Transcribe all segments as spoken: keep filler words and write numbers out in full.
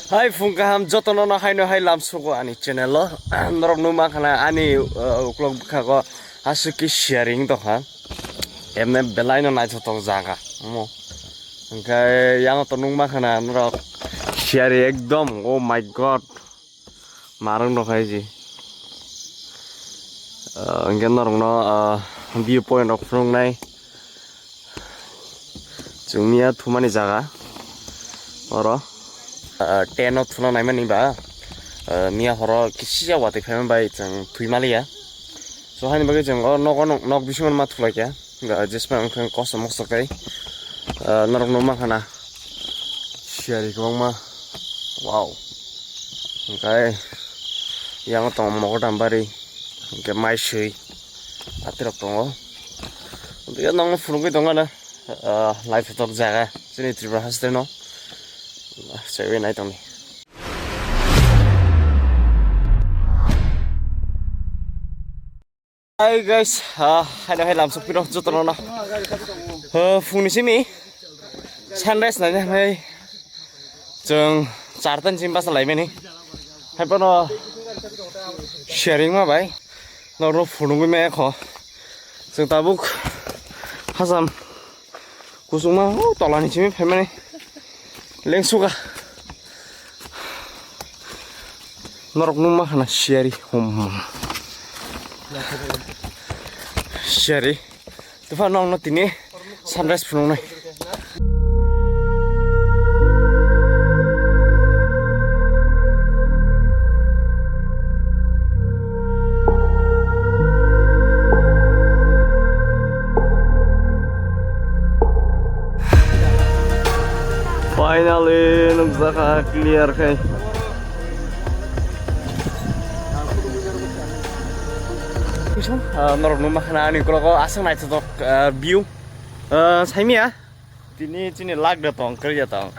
Hai phung kaham jotono no haino hai lamsugo ani channel o. Norok nukma khana ani, uh, uklok bwkhago aswk khe sharing tongkha. Emne belai no naithotok jaga omo. Hwnkhe yang to nukma khana norok sharing ekdom, oh my god. Marwng rok hai ji. Ah, hwnkhe norokno, ah, view point rok phunuknai. Chwng miya thumani jaga. Oro, ah, tent o thuna naimani ba, ah, miya horo kisa watwi phaima bai chwng thwi maliya. So, haini bagwi chwng o nogo nok, nok bisingo ma thulaikha. Ga, jesma wngkha kosom mokso kai. Ah, norok nukma khana. Siyari kwbangma. Wow. Hwnkhe yang tongo Mogodam bari. Hwnkhe mai swi. Atirok tongo. Hwnkhe nokno phunugwi tongo na. Ah, naithotok jaga. Chini Tripura haste no. Chaiwi nai tongni. Hi guys, ah, haino hai lamsok pino jotono na. Ah, phungni simi sunrise naina hai chwng chartan simi basa laimani. Hai pono sharing ma bai. Norok phunugwi maya kho. Chwng tabuk hasam Kusungma, oh, tolani simi phaimani. Lengsuka. Norok nungma khana siyari. Hum. Siyari. Tufa nongno tini sunrise phunuknai. Finally, nukjakha clear khai. Ah, norok nukma khana ani ukulok o aswk naithotok, ah, view. Ah, saimia. Tini chini lak da tong, kwrwi da tong.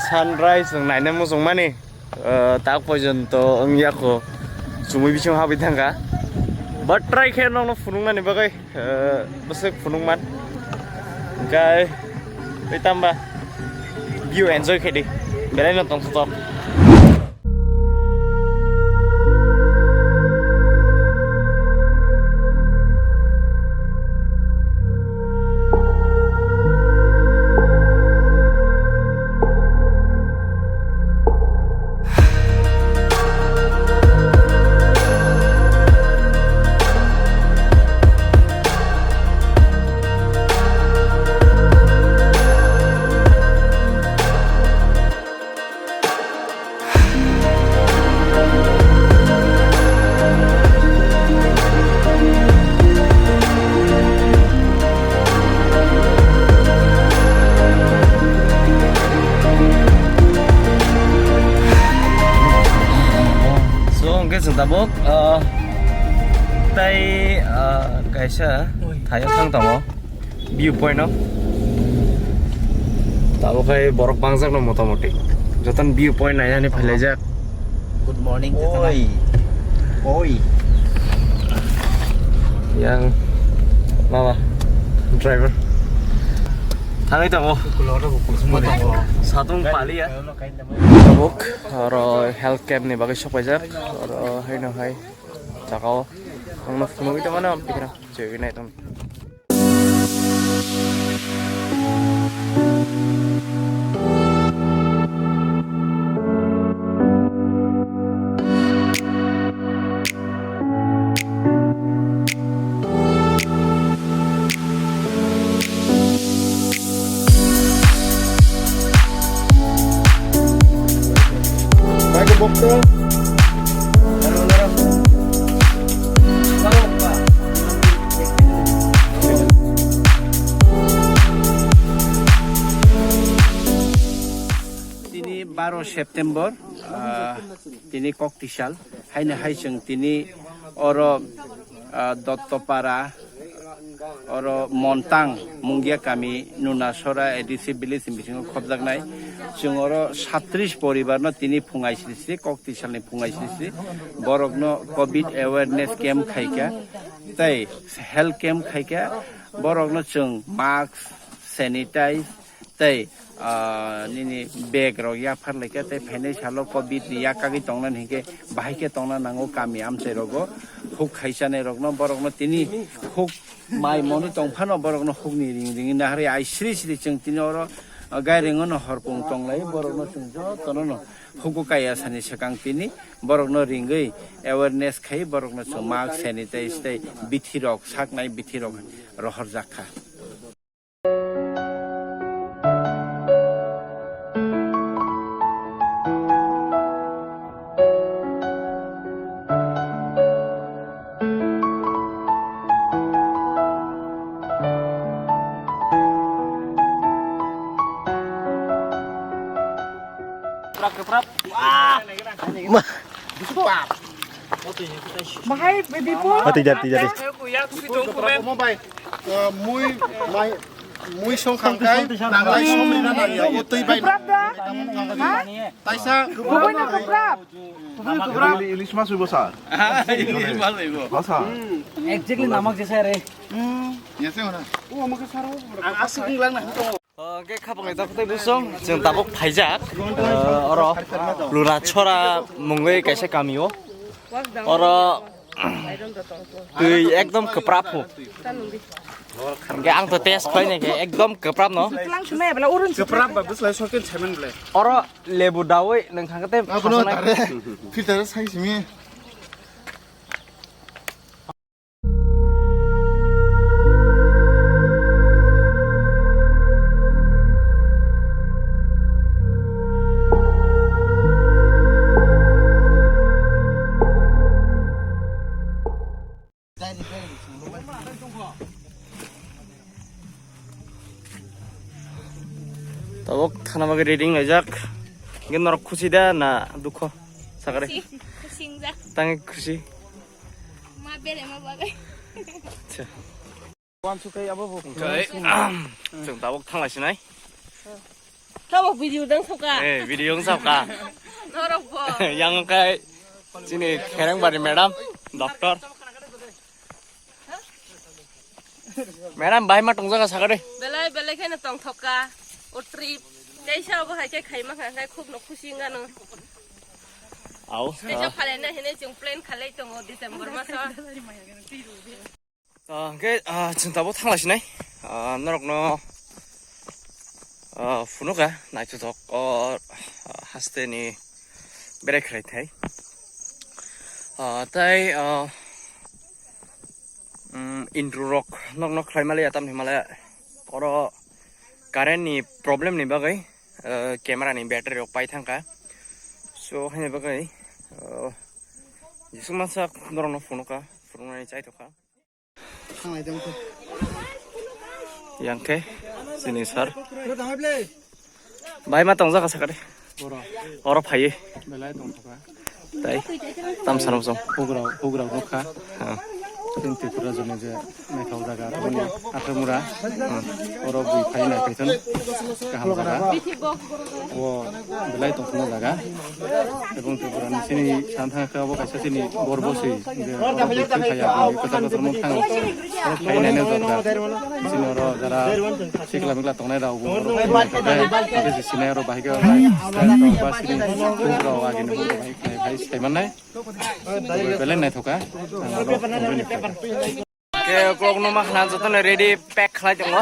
Sunrise wng naina muchung mani, eh, tak porjonto wng ya kho. Chumui bising habwi thangkha. But try khe nokno phunuknani bagwi, eh, bwswk phunukman. Hwnkhe tei tamba view enjoy khe di. Belai no tongthok. So, hwnkhe chwng tabuk, ah, tei, ah, kaisa thaio thang tongo. View point no. Tabuk khai borok bangjak no motamoti. Jotono view point nainani phailaijak. Good morning, jotono. Oi. Oi. Yang mama driver. Thangwi tongo. Satung paliya. Tabuk oro health camp ni bagwi sokpaijak. Oro haino hai jagao ang no phunugwi tongmani, ang pikra chegwi nai tong. Tini baro September, ah, tini kok tisal, haino hai chwng tini oro, ah, Dottopara, oro Montang, Mungia kami, Nunasora A D C village ni bisingo khobjaknai. Chwng oro satris poribar no tini phungai sri sri, kok tisalni phungai sri sri, borokno covid awareness camp khaikha, tei health camp khaikha, borokno chwng mask, sanitize, Tei, ah, nini bag rok yaphar laikha, tei phainai salo covid ni yak kagwi tongna hinkhe bahai khe tongna nango kami amchai rogo. Huk khaisanai rokno, borokno tini huk mai moni tongphano borokno hukni ring ring nahari ai sri sri chwng tini oro, ah, gairing ono horpung tonglai borokno chwng jotono no hugo kaya sani swkang tini borokno ringwi awareness khai borokno chwng mask sanitize tei bithi rok saknai bithi rok rohorjak kha. Bahai bipul. Hati jati jati. Mui mai mui song khangkai nanglai somrina nangya o twi bai. Prabda. Taisa. Bubuina prab. Ilis mas ibo sir. Ilis mas ibo. Masa. Exactly namak jesa re. Yase hona. O amake saro. Ang asuk lang na. Hwnkhe khapang lai takhuk tei bwswng chwng tabuk phaijak, eh, oro Lura Chhora mungwi kaisa kami o. Oro twi ekdom kwprap phu. Hwnkhe ang to test khlai nai khe ekdom kwprap no. Kwprap ba bwslai sokin chairman ble. Oro lebu dawi nang thang khe tei abono khasongnai. Tare filter sai simi. Tabuk thana bagwi ready wnglaijak. Hwnkhe norok khusi da na dukho? Sakari. Khusi, khusi wngjak. Tangwi khusi. Ma bere ma bagwi. Acha. Hwnkhe, chwng tabuk thanglai sinai. Tabuk video dang soka. Eh, video wng soka. Norok bo. Yang kai chini Kherengbari madam, doctor. Madam, bahai ma tongjaga sakari. Belai, belai kheno tongthoka. O trip. Teisa obo hai khe khaima kha, khai khub no khusi wngano. Au. Teisa phalena hinwi chwng plan khalai tongo December maso. Ah, hwnkhe, ah, chwng tabuk thanglai sinai. Ah, norokno, ah, phunukha naithothok o, ah, hasteni berai khlai thai. Ah, tai, ah, mm, intro rok nokno khlai maliya tamni male oro current ni problem ni bagwi, ah, camera ni battery rok pai thangkha. So, haini bagwi, ah, jesuk masa norokno phunukha, phunuknani chaithokha. Yang khe, sini sir. Bahai ma tongjaga sakari. Oro phaiwi. Belai tongthoka. Tai. Tam sanam song. Hugrao, hugrao nukha. Ha. Chini Tripura jone je naithok jaga, tongmani Athramura. Hmm. Oro bui phai nai kaithon. Kaham jaga. O belai tongthokma jaga. Ebong Tripura ni chini sana thangkha obo kaisa chini gorbo se. Je oro bui phai ya, bui kwchar kwchar mung thang. Oro phai nai nai jaga. Chini oro jara sikla mikla tongnai rao bo oro phai nai kha. Tei sinai oro bahai khe ba sini huk rao agini huk rao bahai khlai phai sai mannai. Belai naithoka. Ang oro tongnai ni kha. Ke uklok no ma khna joto no ready pack khlai tongo.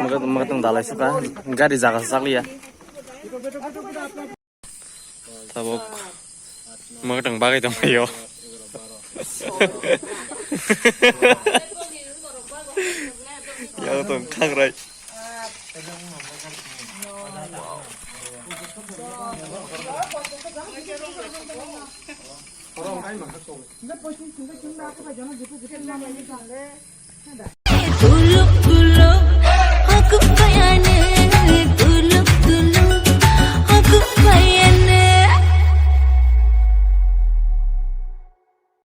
Maga maga tong dalai suka gari jaga sakliya. Tabuk maga tong bagwi tong yo. Yang tong khagrai.